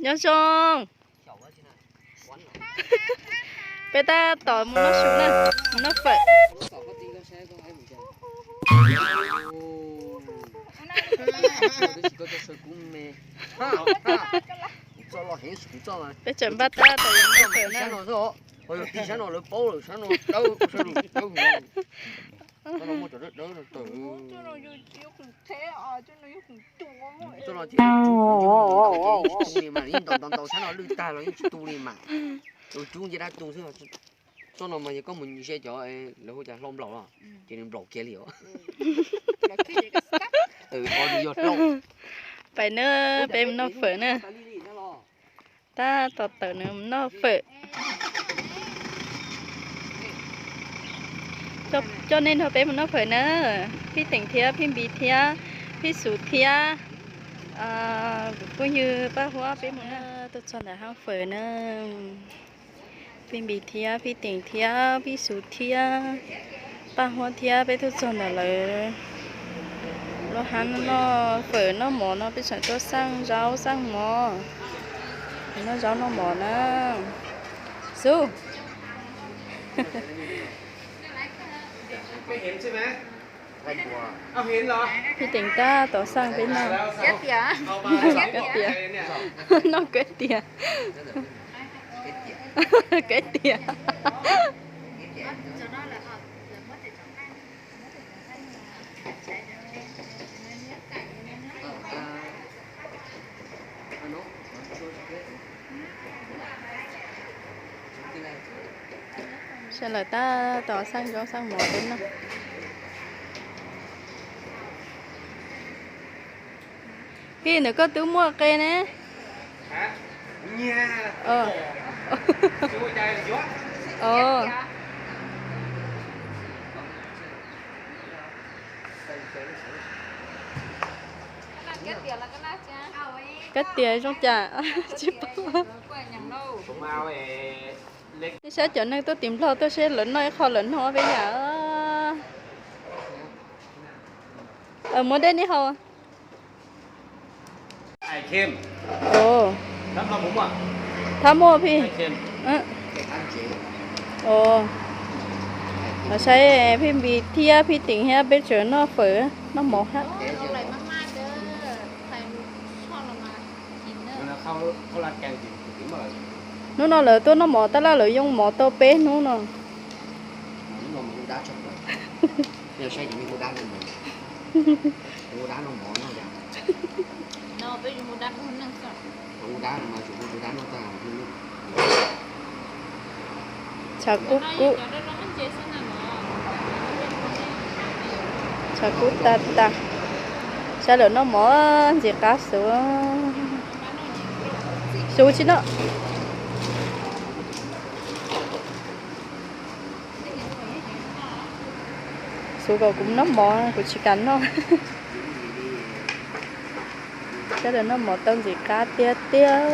Nyob zoo. Peb tab tom mus noj su na, mus noj fawm. Peb tseem npaj tab tom yuav noj fawm na. Ntau ntau sab no lwj tag los yeej tsis tu li mas. Tus cub nce dab tu xwb. Tsob no mas yog koj mus ze cov lawv hu cas hlau nplaum los ces nws nplaum kiag li os. Pais na, peb mus noj fawm na. Tab tom tawm na, mus noj fawm. Coj nej nrog peb mus noj fawm na. Phij Teem thiab Phij Npis thiab Phij Xuv thiab kuv phooj ywg Paj Huab peb mus na. Tuaj txog ntawm hab fawm na. Phij Npis thiab Phij Teem thiab Phij Xuv thiab Paj Huab thiab peb tuaj txog ntawm lawv lub hab noj fawm noj mov no, peb tseem tuaj xaj zaub xaj mov, noj zaub noj mov na. Xub, Phij Teem tab tom xaj peb noj. Kab tias, noj kab tias, kab tias. Sawv daws tab tom xaj zaub xaj mov peb noj. Phij, ntawm koj twb muaj qe ne. Kab tias zoo cas tsis paub. Nej saib cov neeg tuaj tim Nplog tuaj seb lawv noj ib qho lawv noj peb yam. Muab dej nej haus. Thab muaj Phij. Los saib Phij Npis thiab Phij Teem thiab peb tseem noj fawm noj mov hab. Hnub no lawv tuaj noj mov tab laj lawv yoo mov tau peb hnub no. Tshav kub kub. Tshav kub tag tag. Saib lawv noj mov ntxim qab xwb. Xub tsis noj. Xub kom kuv noj mov kuv tsis kam noj. Saib lawv noj mov tau ntxim qab tiag tiag.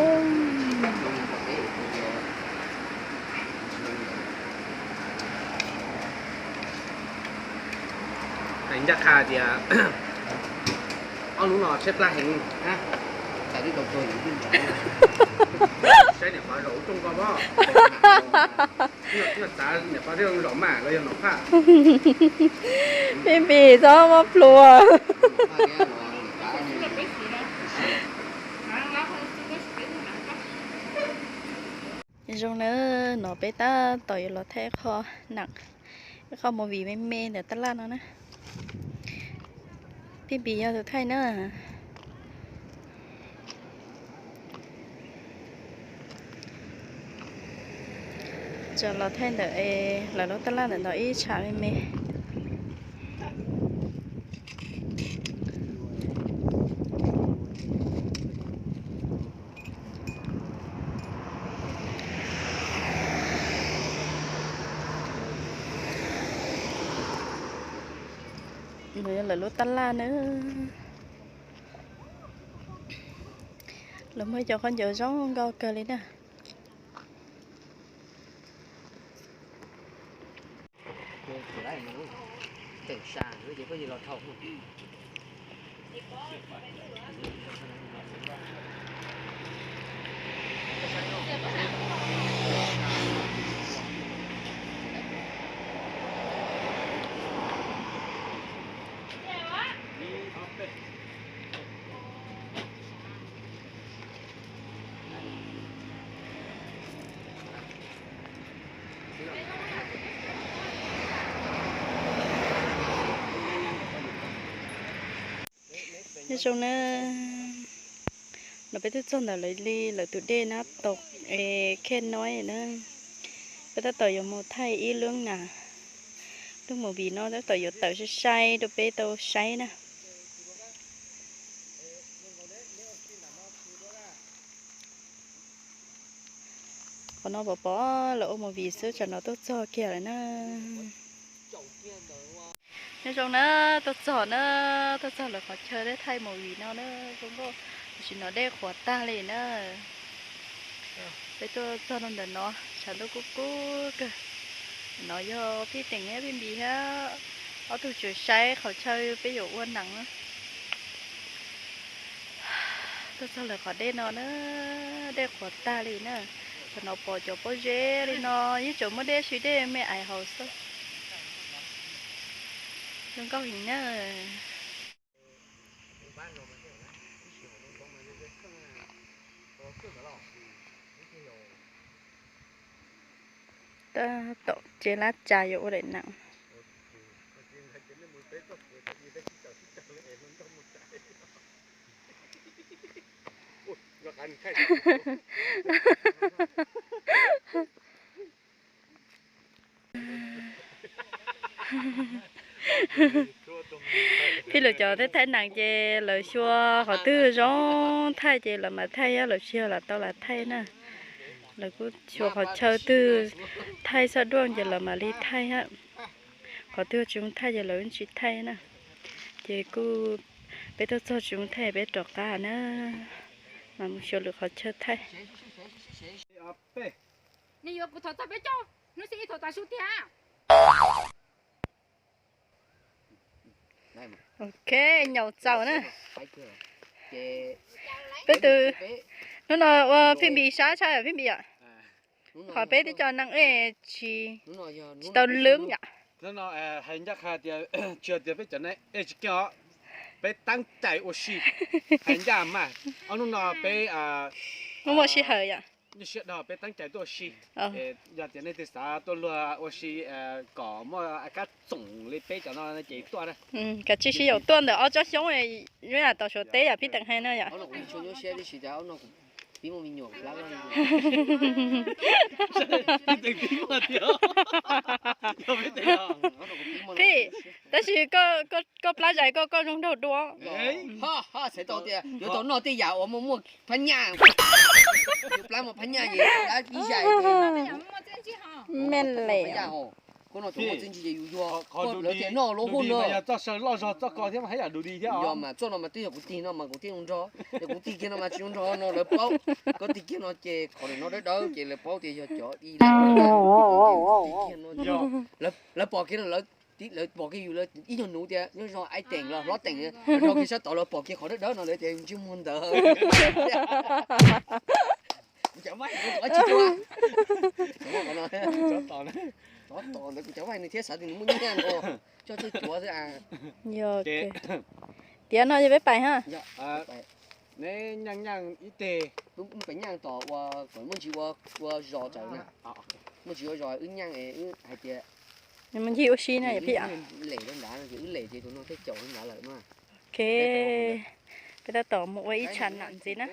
Ncaj qha tias ob hnub no tshaib plab heev. Saib niam qhuav zaum rooj ko pob. Nyuaj txav niam qhuav thiaj zaum mas los yog Nom Phaj. Phij Npis txhob muab plhuav. Zoo na, no peb tab tom yuav los thaij qho nam, ib qho movie me me ntawm tab laj no na. Phij Npis yog tus thaij na. Tseem los thaij ntawm lawv lub tab laj ntawm no ib tsham me me. No yog lawv lub tab laj na. Lawv muaj cov khaub ncaws zoo nkauj kawg li na. Tseem sa ces koj yuav los dhau. Zoo na, no peb twb txog ntawm lawv li lawv tus dej Nab Tau, e, Khej Noib na. Peb tab tom yuav mus thaij ib lub nas, lub movie no tab tom yuav tawm sai sai rau peb tau saib na. Qhov no pom pom lawv ua movie xwb, tsam no tuaj txog kiag lawm na. Nyob zoo na, tuaj txog na, tuaj txog lawv qhov chaw thaij movie no na, zoo nkauj, tam sim no dej qhuav tag li na. Peb tuaj txog rau ntawm no, tshav ntuj kub kub kawg. No yog Phij Teem thiab Phij Npis thiab, ob tug tseem saib qhov chaw peb yuav ua nees na. Tuaj txog lawv qhov dej no na, dej qhuav tag li na. Tsam no pom cov pob zeb li no, yeej tseem muaj dej siv dej me ais haus xwb. Zoo nkauj heev na. Tab tom cev lab tsa yuav ua daim nees. Phij Lwm cov thaij nees ces lawv xyuas qhov twg zoo thaij ces lawv mam thaij, lawv tsis yog lam tau lam thaij na. Lawv kuj xyuas qhov chaw twg thaij xab duaj ces lawv mam li thaij. Qhov twg tsis zoo thaij ces lawv tsis thaij na. Ces kuj peb tuaj txog tsis zoo thaij peb rov qab na, mas mus xyuas lwm qhov chaw thaij. Nej yuav kuv thov txog peb caug hnub xij ib thaum tav su tiag. Ok, nyaum txaus na. Peb tus, hnub no ua Phij Npis sab tshaj yom Phij Npis yom. Qhov peb twb cov nees tsis, tsis tau lwb yom. Hais ncaj qha tias tsis yog tias peb cov nees tsis keej os, peb tab cais ua si. Hais ncaj mas ob hnub no peb muaj muaj sij hawm yom. Nyuaj siab dhau peb tab cais tuaj ua si. Yog tias nej twg xav tuaj luag ua si kom muaj kab txoom li peb cov no ces tuaj na. Kav tsij sib yaum tuaj ntawm ob tsob xyoob, yog yam tau Suav teb yom Phij Teem hais no yom. Phij, tab sis koj plab zais koj, koj zoo nraug dua. Txhais tau tias yuav tau noj tej yam uas muaj muaj phab nyaj, yuav plab muaj phab nyaj ces plab ib zais. Me le. Koj no tsis muaj txiaj ntsig ces yus yuag, koj lawv tias noj lub hub no. Yog txoj saw loj zog txoj ko thiab mas haj yam du di thiab. Yog mas txoj no mas twb yog kuv tig no mas kuv thiaj zoo nraug, yog kuv tig kiag no mas tsis zoo nraug no lawv paub. Koj tig kiag no ces qhov no dawb dawb ces lawv paub tias yog cov di lawm. Lawv pom kiag no lawv pom kiag yus ib nyuag nuv tias nyob zoo Aib Teem los Hlob Teem, lawv dhau kiag sab tod lawv pom kiag qhov dawb dawb no lawv tias ntsej muag ntawd. Kuv cov vaij no, tsov tom ntawd kuv cov vaij nws thiab xav tias nws muaj nyiaj no, coj tuaj cuav xwb. Tiav no yog peb pais ha. Neb nyaaj nyaaj ib teg. Wb pais nyaaj tom uas kom muaj ntsis ua zos tawm na. Muaj ntsis ua zos wb nyaaj es wb hais tias muaj ntsis ua si na yom Phij. Lem rau nrad no ces wb lem ces tus no thiaj caum rau nrad lawm na. Ok, peb tab tom mus ua ib tsha nam ntxiv na.